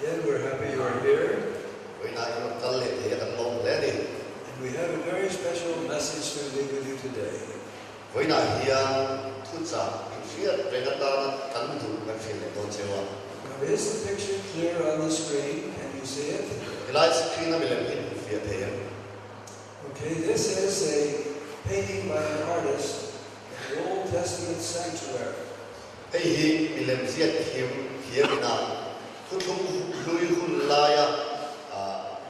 Again, we're happy you are here. Vawiinah in rawn kal leh thei a kan lawm hle a ni. And we have a very special message to leave with you today. Vawiinah hian thuchah inhriat reng atana kan duh kan hrilh leh dawn cheu a. Now, is the picture clear on the screen? Can you see it? Helai screen a milem hi in hmufiah thei em? Okay, this is a painting by an artist of the Old Testament sanctuary. Hei hi milem ziak thiam thiam ina Thuthlung hlui hun laia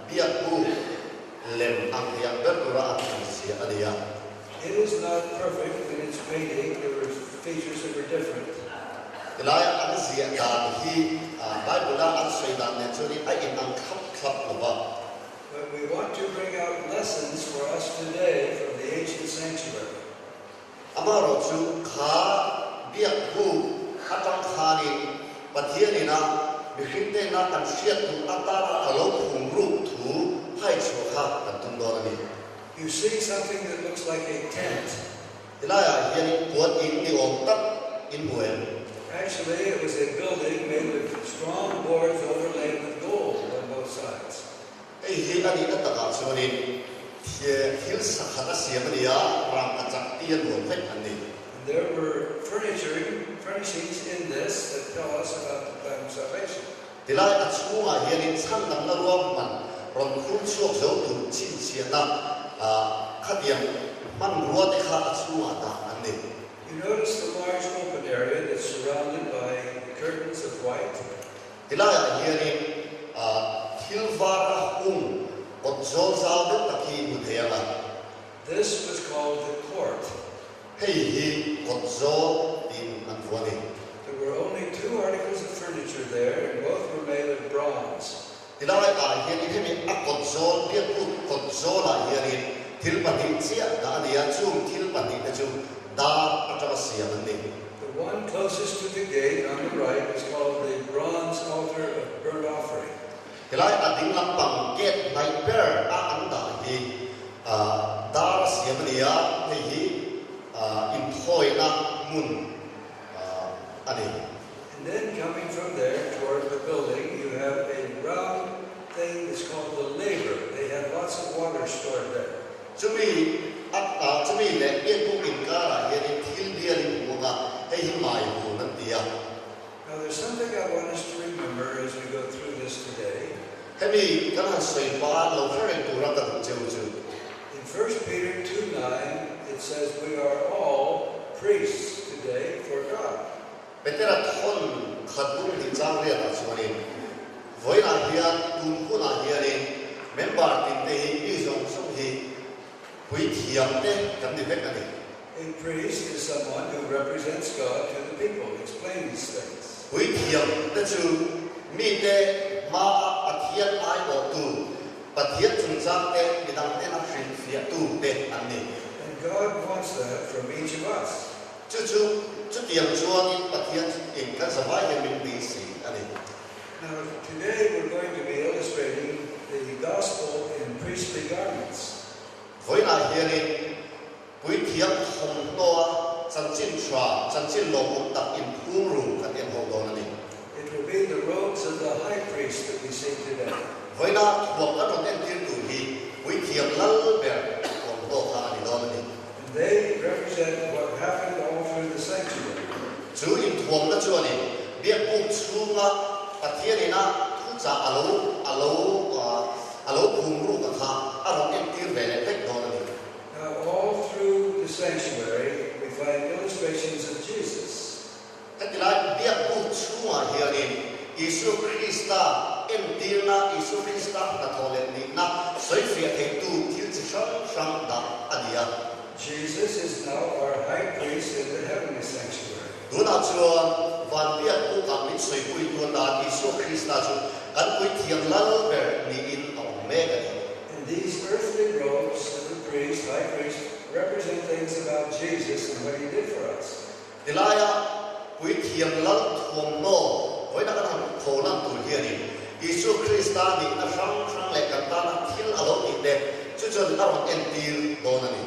biakbu lem ang thei ang ber tura an thlan ziah a ni a. It is not perfect in its painting, there were features that were different. Helaia an ziah dan hi Bible-a an sawi dan nen chuanin a inang thlap thlap lo va. But we want to bring out lessons for us today from the ancient sanctuary. Amaherawhchu, kha biakbu atang khanin Pathian ina mihringte ina kan hriat duh atana a lo phum ruk thu hai chhuah kha kan tum dawn a ni. You see something that looks like a tent. Helaiah hianin puan in ni awm tak in hmu em? Actually, it was a building made of strong boards overlaid with gold on both sides. Hei hi a nihna takah chuanin thil sakhat a siam a ni a, rangkachak tia nuam vek an ni. And there were furniture furnishings in this that tell us about the plan of salvation. Tilai a chhungah hianin chhandamna ruahman rawn khur chhuak zo tur chhinchhiahna khatiang hmanrua te kha a chhungah dah an ni. You notice the large open area that's surrounded by the curtains of white? Tilaiah hianin thil var a hung kawt zawl zau deuh tak hi hmu thei ang a. This was called the court. Hei hi kawt zawl tiin an vuah a ni. There were only two articles of furniture there and both were made of bronze. Tilaiah hianin hemi a kawt zawl, biakbuk kawt zawlah hianin thil pahnih chiah dah a ni a, chung thil pahnih te chu dar atanga siam an ni. The one closest to the gate on the right is called the bronze altar of burnt offering. Helai a ding lampang gate hnaih ber a an dah hi dar a siam a ni a, hei hi inthawina hmun a ni. And then coming from there toward the building you have a round thing that's called the laver. They had lots of water stored there. Chumi a chumi leh biakbuk inkarah hianin thil bial in hmu ang a, hei hi mai hun an ti a. Now there's something I want us to remember as we go through this today. Hemi kan han sawi hma lo hre reng tura ka duh cheu chu. In First Peter 2:9 it says we are all priests today for God. Petera thawn khat bung hnih chang riatah chuanin, Vawiinah hian tun hunah hianin member tinte hi mi zawng zawng hi puithiam te kan ni vek a ni. A priest is someone who represents God to the people, explains things. Puithiam te chu mite hmaah Pathian aiawhtu, Pathian chungchang te midang hnena hrilhfiahtu te an ni. And God wants that from each of us. Chu chu chutiang chuanin Pathian in kan zavai hian min beisei a ni. Now, today we're going to be illustrating the gospel in priestly garments. Vawiinah hianin Puithiam thawmhnaw-a chanchin tha, chanchin lawmawm tak inphum ru kan en ho dawn a ni. It will be the robes of the high priest that we see today. Vawiinah thuam kan rawn entir tur hi Puithiam lal ber thawmhnaw kha a ni dawn a ni. And they represent what happened all through the sanctuary. Chu inthuamna chuanin biakbuk chhunga Pathian ina thuchah a lo a lo a lo phum ruk a kha a rawn entir ve leh vek dawn a ni. Now all through the sanctuary we find illustrations of Jesus. Hetilai biakbuk chhungah hianin Isua Krista entirna, Isua Krista hnathawh leh nihna sawifiah theitu thil chi hrang hrang dah a ni a. Jesus is now our high priest in the heavenly sanctuary. Tunah chuan van biakbukah min sawipuitu atan Isua Krista chu kan puithiam lal ber niin a awm mek a ni. And these earthly robes of the priest, high priest, represent things about Jesus and what he did for us. Tilaia puithiam lal thuamhnaw vawiina kan han tho lan tur hianin Isua Krista nihna hrang hrang leh kan tana thil a lo tih te chu chuan a rawn entir dawn a ni.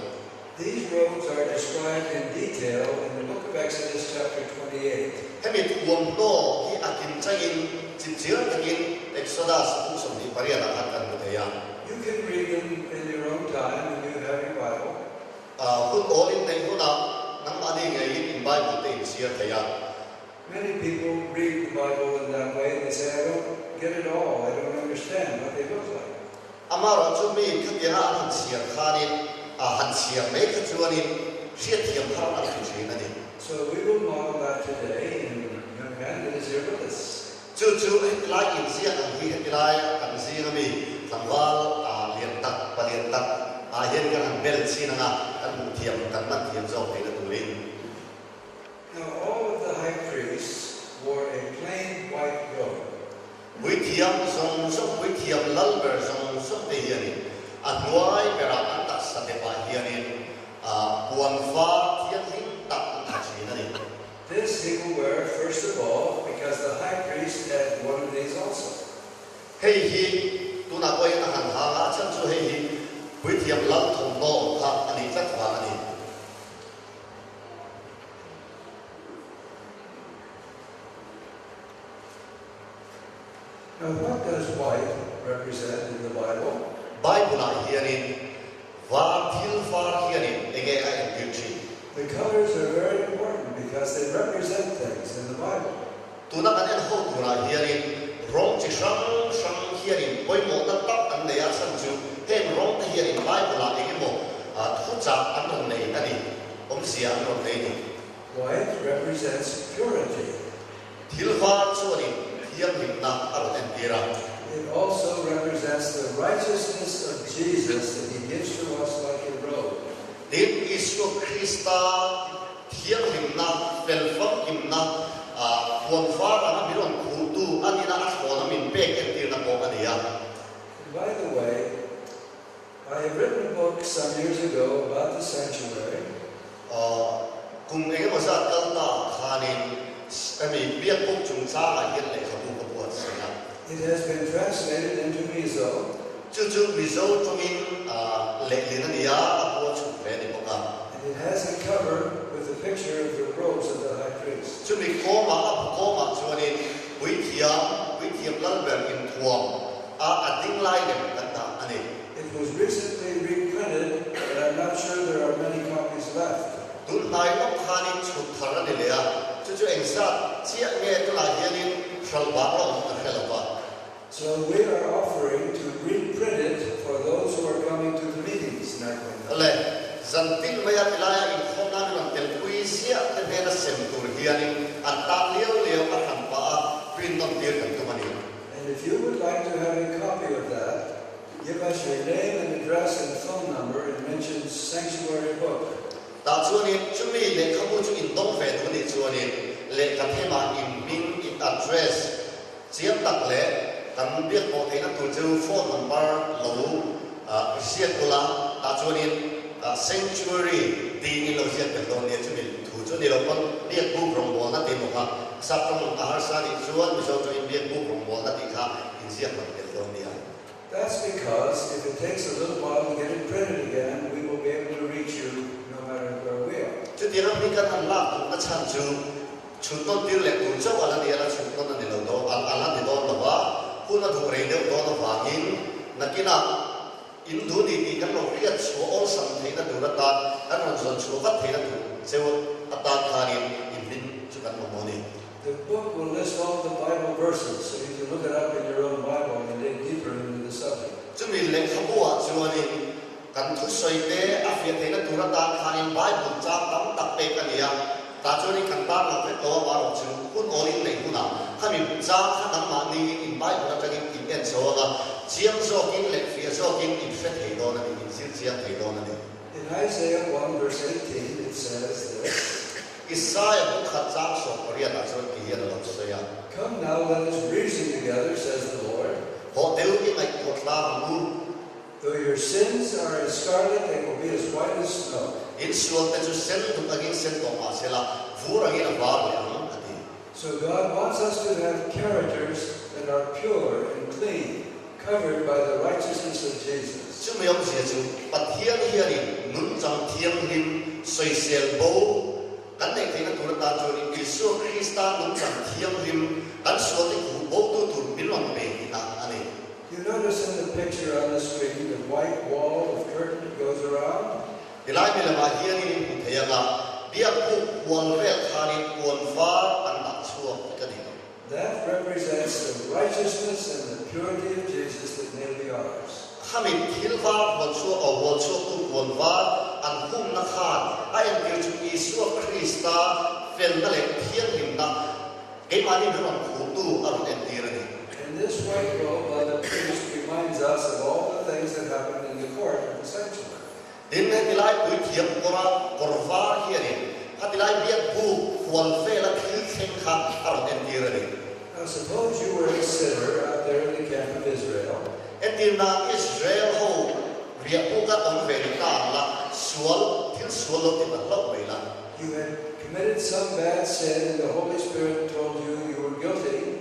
These robes are described in detail in the book of Exodus chapter 28. Hemi thuamhnaw hi a kim changin chipchiar takin. Exodus bung 28 ah khan kan hmu thei a. You can read them in your own time when you have your Bible. Hun awl in neih hunah nangmahni ngeiin in Bible te in chhiar thei a. Many people read the Bible in that way and they say, I don't get it all, I don't understand what they look like. Amaherawhchu mi khatianga an han chhiar khanin han chhiar mai kha chuanin hriatthiam har an ti thin a ni. So we will model that today in the young man that is here with us. Chu chu hetilai inziak ang hi hetilai kan zing ami tlangval lian tak, palian tak ah hian kan han bel chin anga kan hmuh thiam, kan man thiam zawk theihna turin. Now all of the high priests wore a plain white robe. Puithiam zawng zawng, puithiam lal ber zawng zawng te hianin a hnuai berah an taksa depah hianin puan var thianghlim tak an ha thin a ni. This he will wear first of all because the high priest had one of these also. Hei hi tunah pawh hian a han hang a, a chhan chu hei hi puithiam lal thawmhnaw kha a nih tlat vang a ni. Now what does white represent in the Bible? Bible-ah hianin var thil var hianin enge a entir thin? The colors are very important because they represent things in the Bible. Tuna kan en ho turah hianin rawng chi hrang hrang hianin pawimawhna tak an nei a, chhan chu heng rawng te hianin Bible-ah engemaw thuchah an rawn nei a ni, awmzia an rawn nei a ni. White represents purity. Thil var chuanin thianghlimna a rawn entir a. It also represents the righteousness of Jesus that he gives to us like a robe. Tin, Isua Krista thianghlimna, fel famkimna, puan var anga min rawn khuhtu a nina a thlawna min pek entirna pawh a ni a. And by the way, I have written a book some years ago about the sanctuary. Kum engemaw zat kal ta khanin hemi biakbuk chungchangah hian lehkhabu ka buatsaih a. It has been translated into Mizo. Chu chu Mizo tawngin lehlin a ni a, a bu a chhuk ve a ni bawk a. And it has a cover with the picture of the robes of the high priest. Chumi kawngah, a bu kawngah chuanin Puithiam, Puithiam Lalber inthuam a a ding lai lem kan dah a ni. It was recently reprinted but I'm not sure there are many copies left. Tun hnai lawk khanin chhut thar a ni leh a, chu chu engzat chiah nge tunah hianin hralh bak la awm ka hre lo va. So we are offering to reprint it for those who are coming to the meetings nightly. Le, zan tin maia tilaia inkhawm nan rawn telpui ziah te hnena sem tur hianin an tan liau liau a hran pah a print nawn tir kan tum a ni. And if you would like to have a copy of that, give us your name and address and phone number and mention Sanctuary Book. Tah chuanin chumi lehkhabu chu in dawng ve duh nih chuanin lehkha themah in hming, in address chiang tak leh kan biak pawh theihna tur chu phone number lo hriat ula, tah chuanin Sanctuary tiin in lo ziak tel dawn nia, chumi thu chu ni lo pawn biak buk rawngbawlna tih maw kha Saptawng a harsa nih chuan Mizo tawngin biak buk rawngbawlna tih kha in ziak rawn tel dawn nia. That's because if it takes a little while to get it printed again, we will be able to reach you no matter where we are. Chutiang a mi kan han lak duhna chhan chu chhun tawn tir leh tur chauh a la ni a, la chhun tawn a ni lo dawn, a la ni dawn lo va, hun a duh rei deuh dawn avangin nakinah in duh ni tih kan lo hriat chhuah awlsam theihna tur atan, kan rawn zawn chhuah vat theihna tur cheu atan khanin in hlim chu kan mamawh a ni. The book will list all the Bible verses so you can look it up in your own Bible and dig deeper into the subject. Chumi lehkhabu-ah chuanin kan thusawi te a fiah theihna tur atan khanin Bible chang tam tak pek a ni a, tah chuanin kan tar lang vek lo a, marawh chu hun awlin neih hunah khami chang kha nangmahniin in Bible atangin in en chho ang a, chiang zawkin leh fiah zawkin in hre thei dawn a ni, in zir chiang thei dawn a ni. In Isaiah 1 verse 18 it says this. Isaiah bu khat chang 18 ah chuan ti hian a lo sawi a. Come now, let us reason together, says the Lord. Haw deuh i ngaihtuah tlang ang u. Though your sins are as scarlet, they will be as white as snow. In sual te chu sen duk angin sen tawh mah sela, vur angin a var leh ang, a ti. So God wants us to have characters that are pure and clean, covered by the righteousness of Jesus. Chumi awmzia chu Pathian hianin nunchang thianghlim sawisel bo kan neih theihna tur atan chuanin Isua Krista nunchang thianghlim kan sualte khuh botu tur min rawn pe tihna a ni. white wall of curtain that goes around? Tilai milema hianin in hmu thei anga biak buk hual vel khanin puan var an dah chhuak ka ni. That represents the righteousness and the purity of Jesus that may be ours. Khami thil var hual chhuak aw hual chhuak tu puan var an humna khan a entir chu Isua Krista felna leh thianghlimna keimahni min rawn khuhtu a rawn entir a ni. And this white robe on the priest reminds us of all the things that happened in the court of the sanctuary. Tin, hetilai puithiam kawra kawr var hianin khatilai biak buk hual vela thil thleng kha a rawn entir a ni. Now suppose you were a sinner out there in the camp of Israel. Entirna Israel ho riah buka awm ve ni ta ang la, sual, thil sual lo ti hlat hlauh mai la. You had committed some bad sin and the Holy Spirit told you you were guilty.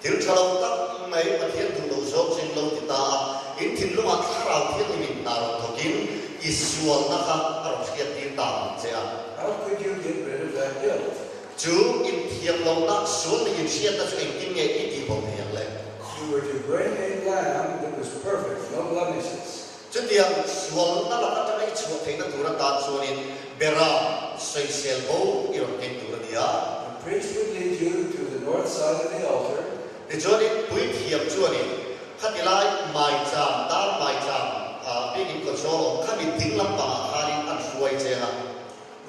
Thil tha lo tak mai Pathian duh loh zawk chu in lo ti ta a, in thinlungah thlarau thianghlim in hna rawn thawkin i sualna kha a rawn hriat tir ta ang che a. How could you get rid of that guilt? Chu inthiam lohna, sual leh inhriatna chu engtin nge i tih bo thei ang le? You were to bring a lamb that was perfect, no blemishes. Chutiang sualna lak atanga i chhuah theihna tur atan chuanin bera sawisel bo i rawn keng tur a ni a. The priest would lead you to the north side of the altar. Tichuanin puithiam chuanin khatilai maicham, dar maicham, biakin kawtzawl awm khami ding lampangah khanin an hruai cheng a.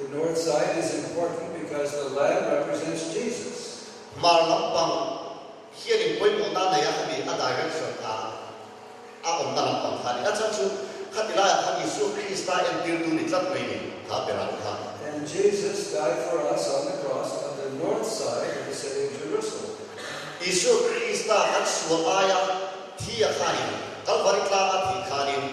The north side is important because the lamb represents Jesus. Hmar lampang hianin pawimawhna nei a khami a direction a a awmna lampang kha a ni. A chhan chu khati laiah khan Isua Krista entirtu ni tlat mai ni kha berang kha. And Jesus died for us on the cross on the north side of the city of Jerusalem. Isua Krista kan sual aia thi a khanin Kalvari tlanga thih khanin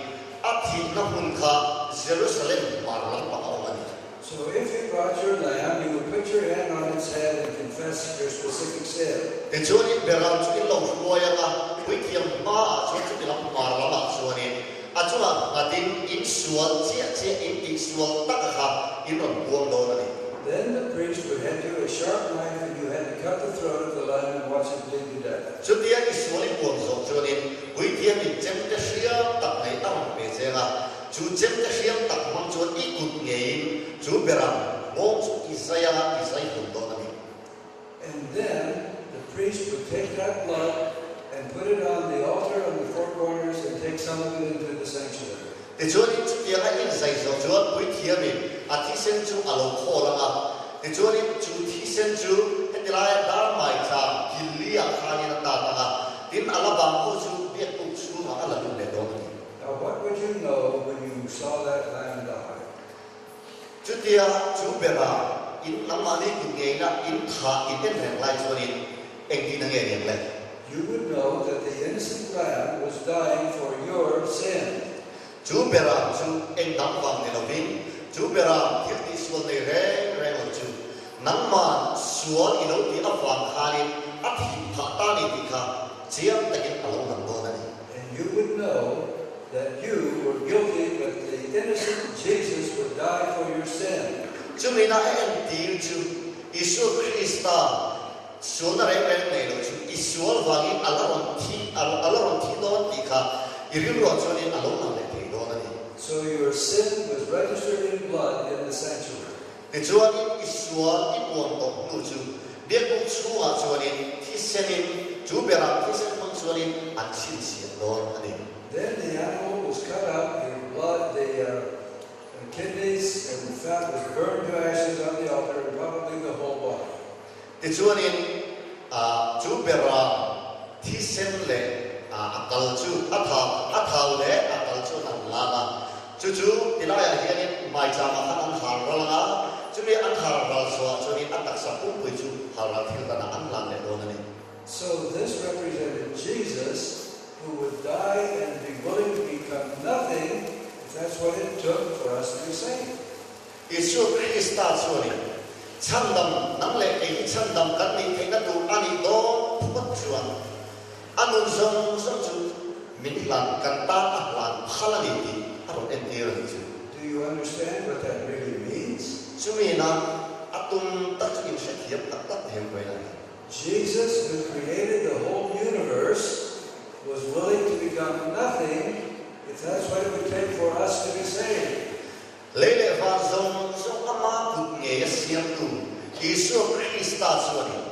a thihna hmun kha Jerusalem hmar lampang a awm a ni. So if you brought your lamb, you would put your hand on its head and confess your specific sin. Tichuanin beram chu in lo hruai anga puithiam hmaah chuan chuti lam hmar lamah chuanin a chungah nghatin in sual chiah chiah in tih sual tak kha in rawn buang dawn a ni. Then the priest would hand you a sharp knife and you had to cut the throat of the lamb and watch it bleed to death. Chutia i sual i buang zawh chuanin puithiamin chemte hriam tak nei a rawn pe cheng a. Chu chemte hriam tak hmang chuan i kut ngeiin chu beram nghawng chu i zai anga i zai hlum dawn a ni. And then the priest would take that blood and put it on the altar on the four corners and take some of it into the sanctuary. Tichuanin chutianga inzai zawh chuan puithiamin a thisen chu a lo khawl ang a, tichuanin chu thisen chu heti laia dar maicham Gilli-ah khanin a tat ang a, tin a la bang pawh chu biakbuk chhungah a la lut leh dawn a ni. Now what would you know when you saw that lamb die? Chutia chu bera in nangmahni kut ngeina in tha in en reng lai chuanin engtin a nge niang le? You would know that the innocent lamb was dying for your sin. Chu bera chu eng dang vang ni lovin chu bera thil tihsual nei reng reng lo chu nangman sual i lo tih avang khanin a thih phah ta ni tih kha chiang takin a lo lang dawn a ni. And you would know that you were guilty but the innocent Jesus would die for your sin. Chumina a entir chu Isua Krista sualna reng reng nei lo chu i sual vangin a la rawn thi a la rawn thi dawn tih kha i rilruah chuanin a lo lang leh thei dawn a ni. So your sin was registered in blood in the sanctuary. Tichuanin i sual i puan tawh hnu chu biakbuk chhungah chuanin thisenin chu berah thisen hmang chuanin an chhinchhiah dawn a ni. Then the animal was cut up, the blood, the kidneys and the fat was burned to ashes on the altar and probably the whole body. Tichuanin chu berah thisen leh a kal chu a thau a thau leh a kal chu an lang a, chu chu tilaiah hianin maichangah khan an hal ral ang a, chumi an hal ral chhuah chuanin a taksa pumpui chu hal ral thil danah an lan leh dawn a ni. So this represented Jesus who would die and be willing to become nothing if that's what it took for us to be saved. Isua Krista chuanin chhandam nang leh kei hi chhandam kan nih theihna tur a nih dawn phawt chuan a nun zawng zawng chu min hlan kan tan a hlan phal a ni tih a rawn entir a nih chu. Do you understand what that really means? Chumi na a tum tak chu inhrethiam tak tak hem mai a ni. Jesus who created the whole universe was willing to become nothing if that's what it would. Krista chuanin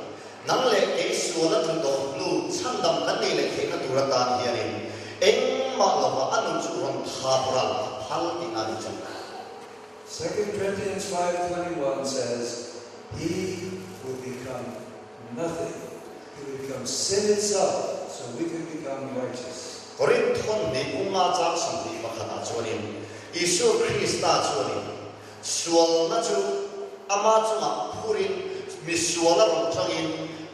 nang leh kei suala tlu tawh hnu chhandam kan nih leh theihna tur atan hianin engmah lova a nun chu rawn thap ral a phal tihna a ni chu. Second Corinthians 5:21 says, He would become nothing. He would become sin itself so we could become righteous. Korinth thawn hnih kum nga chang 21 ah chuanin Isua Krista chuanin sualna chu ama chungah phurin misual a rawn tangin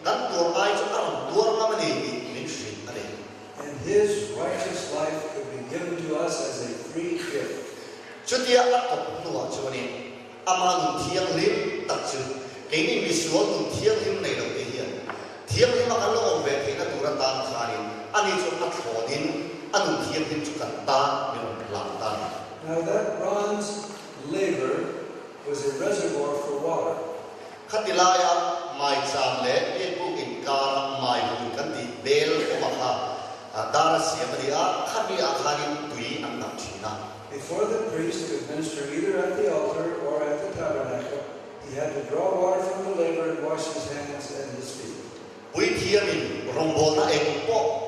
kan tur ai chu a rawn tuar ngam a ni tih min hrilh a ni. And his righteous life could be given to us as a free gift. Chutia a tawp hnuah chuanin ama nun thianghlim tak chu keini misual nun thianghlim nei lo te hian thianghlim a kan lo awm ve theihna tur atan khanin ani chu a thlawnin a nun thianghlim chu kan tan min rawn hlan ta ni. Now that bronze laver was a reservoir for water. Khati laia maicham leh biakbuk inkara mai hun kan tih bel awm a kha dara siam a ni a, khami ah khanin tui an dah thin a. Before the priest could minister either at the altar or at the tabernacle, he had to draw water from the laver and wash his hands and his feet. Puithiamin rawngbawlna eng pawh